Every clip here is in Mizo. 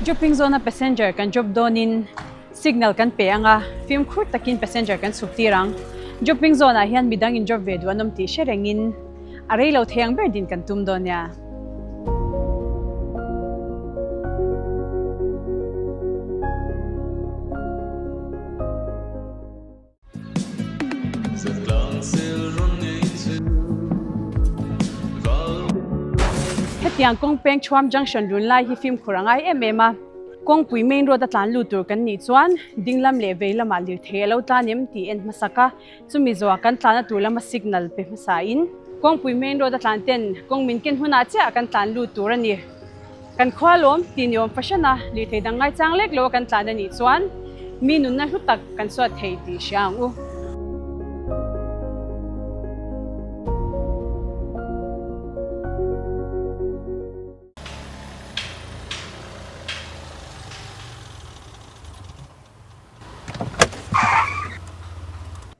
Dropping zone a passenger kan drop dawnin signal kan pe anga, fimkhur takin passenger kan chhuk tir ang. Dropping zone ah hian midang in drop ve duh an awm tih hre rengin a rei lo thei ang ber din kan tum dawn nia. Hetiang kawng peng Thuam Junction run lai hi fimkhur a ngai em em a, kawngpui main road a tlan lut tur kan nih chuan ding lam leh vei lamah lirthei a lo tlan em tih en hmasak a, chumi zawhah kan tlan a tur lama signal pe hmasa in kawngpui main road a tlan ten kawng min ken hunah chiah kan tlan lut tur a ni. Kan khua lawm tih ni awm fahran a, lirthei dang ngaichang lek lo a kan tlan a nih chuan mi nunna hlu tak kan suat thei tih hria ang u.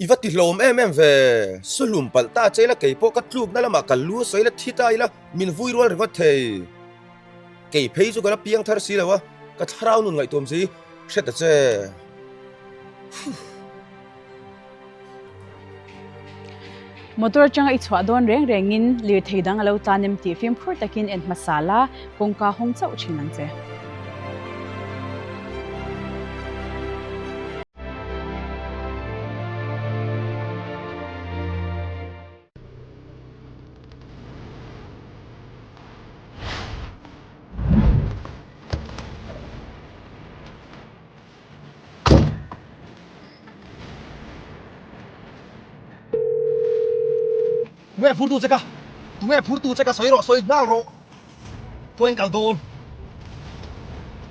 I va ti hlawm em em ve, su hlum palh ta che ila keipawh ka tlukna lamah ka lu sawi la thi ta ila min vui rual ringawt thei. Kei phei chu ka la piang thar si lo a, ka thlarau nun ngaihtuam si hre ta che. Motor atanga i chhuah dawn reng rengin lirthei dang a lo tlan em tih fimkhur takin en hmasa la, kawngka hawng chauh thin ang che. Tunge phur tu che ka? Tunge phur tu che ka sawi rawh, sawi nghal rawh. Tuain kal dawn.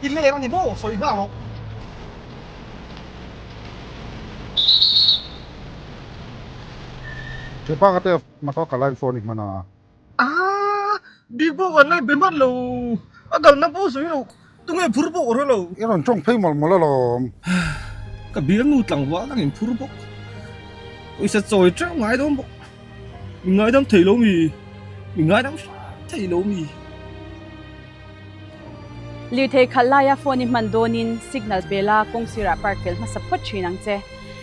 I leng a ni maw? Sawi nghal rawh. Thianpa ka te motor ka line phone i hman a. Aaa bik pawh kan la be hman lo, a kalna pawh sawi lo, tunge phur pawh ka hre lo. I rawn tawng phei mawlh mawlh alawm. Ka bialnu tlangval ang in phur bawk, pawisa chawi teuh ngai dawn bawk, min ngaidam thei lo mi, min ngaidam hram thei lo mi. Lirthei khalh laia phone i hman dawnin signal pe la kawng sirah park fel hmasa phawt thin ang che.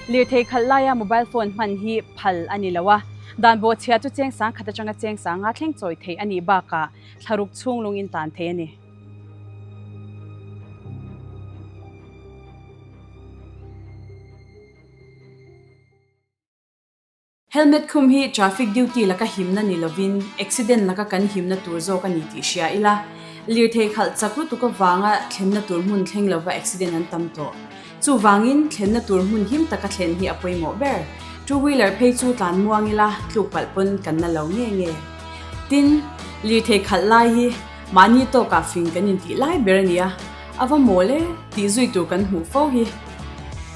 Lirthei khalh laia mobile phone hman hi phal a ni lo a, dan bawhchhia chu cheng sang khat atanga cheng sanga thleng chawi theih a nih bakah thlaruk chhung lung in tan thei a ni. Helmet khum hi traffic duty laka himna ni lovin accident laka kan himna tur zawk a ni tih hria ila, lirthei khalh chak lutuk avanga thlenna tur hmun thleng lova accident an tam tawh. Chuvangin thlenna tur hmun him taka thlen hi a pawimawh ber. Two wheeler phei chu tlan muang ila tluk palh pawn kan na lo nge nge. Tin, lirthei khalh lai hi mahni tawkah fing kan intih lai ber a nia. A va mawl e, tih zui tur kan hmuh fo hi.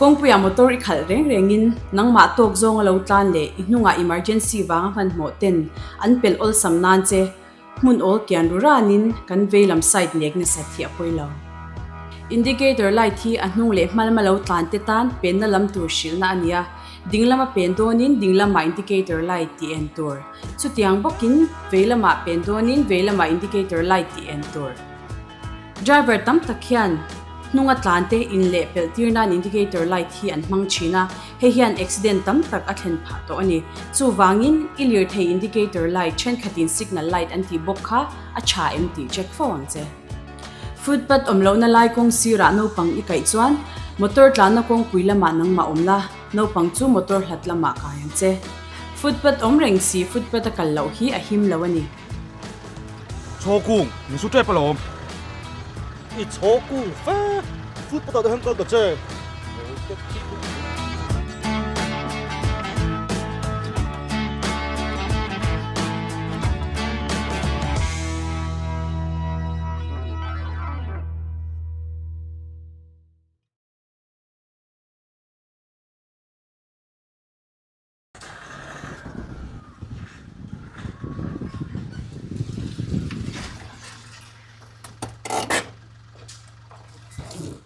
Kawngpuiah motor i khalh reng rengin nangmah tawk zawng a lo tlan leh i hnungah emergency vanga hmanhmawh ten an pelh awlsam nan che hmun awl kian ru ranin kan veilam side nek nasat hi a pawi lo. Indicator light hi a hnung leh hmalma lo tlan te tan penna lam tur hrilhna a nia, dinglama pen dawnin dinglama indicator light tih en tur, chutiang bawkin veilamah pen dawnin veilama indicator light tih en tur. Driver tam tak hian hnunga tlan te in leh pelh tir nan indicator light hi an hmang thin a, hei hian accident tam tak a thlen phah tawh a ni. Chuvangin i lirthei indicator light thenkhatin signal light an tih bawk kha a tha em tih check fo ang che. Footpath awm lohna lai kawng sirah naupang i kaih chuan motor tlanna kawngpui lamah nangmah awm la, naupang chu motor hlat lamah kai ang che. Footpath awm reng si footpath a kal loh hi a him lo a ni. Chhawkung, min su tep alawm. I chhawkung fe, footpath ah te hian kal ta che.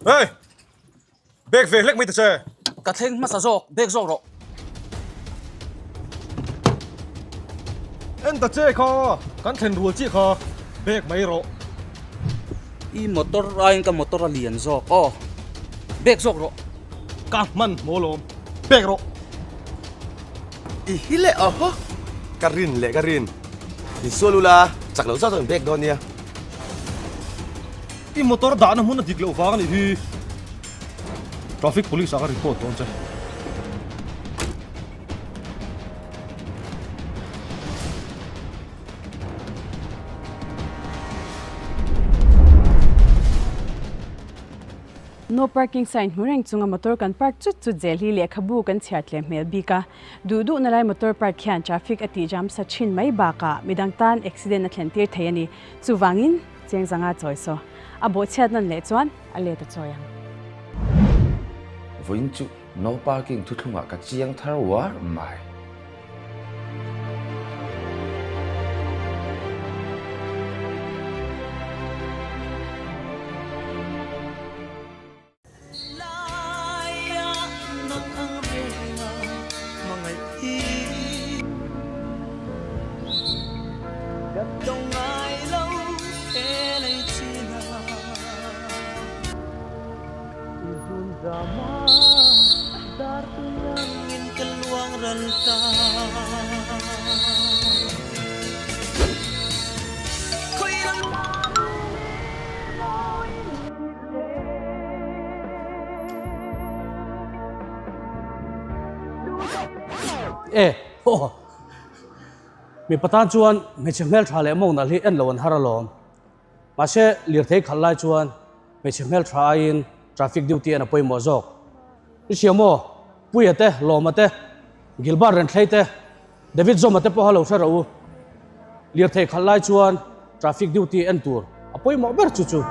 Hey! Bag ve hlek mai ta che. Ka thleng hmasa zawk, bag zawk rawh. En ta che kha, kan thlen rual chiah kha, bag mai rawh. I motor aiin ka motor a lian zawk aw. Bek zawk rawh. Ka hman hmaw lawm. Bek rawh. I hi leh aw haw. Ka rin leh ka rin. Insual ula, chak loh zat zawk in bek dawn nia. I motor dahna hmun a dik loh vang a nih hi. Traffic police ah ka report dawn che. No parking sign hmu reng chunga motor kan park chut chut zel hi lehkhabu kan chhiar tlem hmel bik a. Duh duhna lai motor park hian traffic a tih jam sa thin mai bakah midang tan accident a thlen tir thei a ni. Chuvangin cheng zanga chawi saw a bawhchhiat nan leh chuan a let a chawi ang. Vawiin chu No parking thuthlungah ka chiang thar uar mai. E aw mipa tan chuan hmeichhe hmeltha leh mawng nalh hi en lo an har alawm. Mahse lirthei khalh lai chuan hmeichhe hmeltha aiin traffic duty en a pawimawh zawk. I hria maw? Puia te, Lawma te, Gilbert Renthlei te, David Zawma te pawha lo hre rawh u. Lirthei khalh lai chuan traffic duty en tur a pawimawh ber chu chu.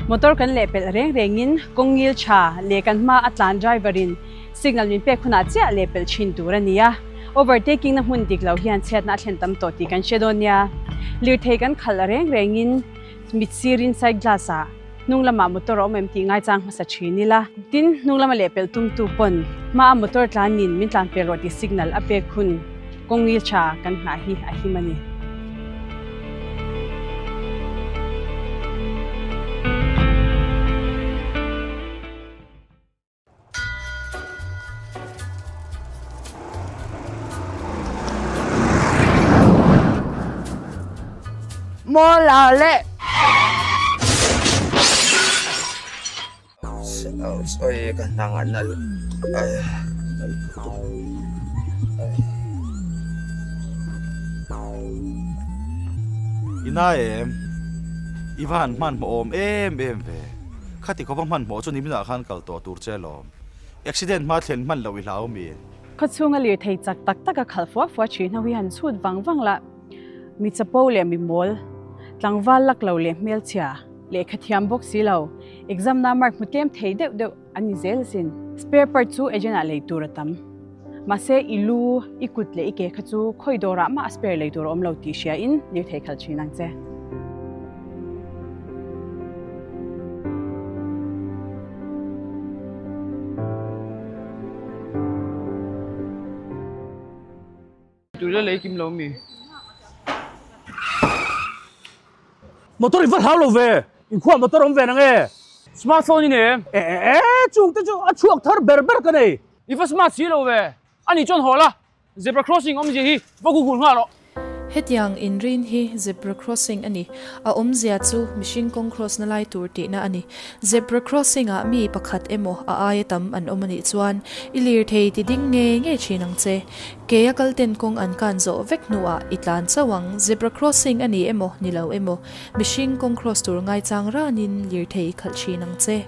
Motor kan lehpelh reng rengin kawng ngil tha leh kan hma a tlan driver in signal min pek hunah chiah lehpelh thin tur a ni a. Overtaking na hmun dik lo hian chhiatna a thlen tam tawh tih kan hre dawn nia. Lirthei kan khalh reng rengin mit sirin side glass ah hnung lamah motor a awm em tih ngaichang hmasa thin ila. Tin, hnung lama lehpelh tumtu pawn hma a motor tlanin min tlan pel rawh tih signal a pek hun kawng ngil tha kan nghah hi a him a ni. Mawla leh. I na em? I va han hmanhmawh awm em em ve. Khati khawpa hmanhmawh chu niminah khan kal tawh tur che lawm. Accident hma thlen hman loh i hlau mi? Khawchhunga lirthei chak tak taka khalh fua fua thin ho hi han chhut vang vang la, mi chapo leh mi mawl, tlangval lak lo leh hmelchhia, lehkha thiam bawk si lo, exam na mark hmu tlem thei deuh deuh an ni zel asin. Spare part chu agent ah lei tur a tam. Mahse i lu, i kut leh i ke kha chu khawi dawrah mah a spare lei tur a awm lo tih hria in lirthei khalh thin ang che. Tui la lei kim lo mi. Motor i va hlau lo ve, inkhua motor awm ve nang e. Smartphone i nei em? E e e, chung te chu a chhuak thar ber ber ka nei. I va smart si lo ve, a nih chuan haw la, Zebra crossing awmzia hi va google nghal rawh. Hetiang inrin hi zebra crossing a ni. A awmzia chu mihring kawng cross na lai tur tihna a ni. Zebra crossing ah mi pakhat emaw a aia tam an awm a nih chuan i lirthei ti ding ngei ngei thin ang che. Ke a kal ten kawng an kan zawh vek hnuah i tlan chauh ang. Zebra crossing a ni emaw ni lo emaw mihring kawng cross tur ngaichang ranin lirthei i khalh thin ang che.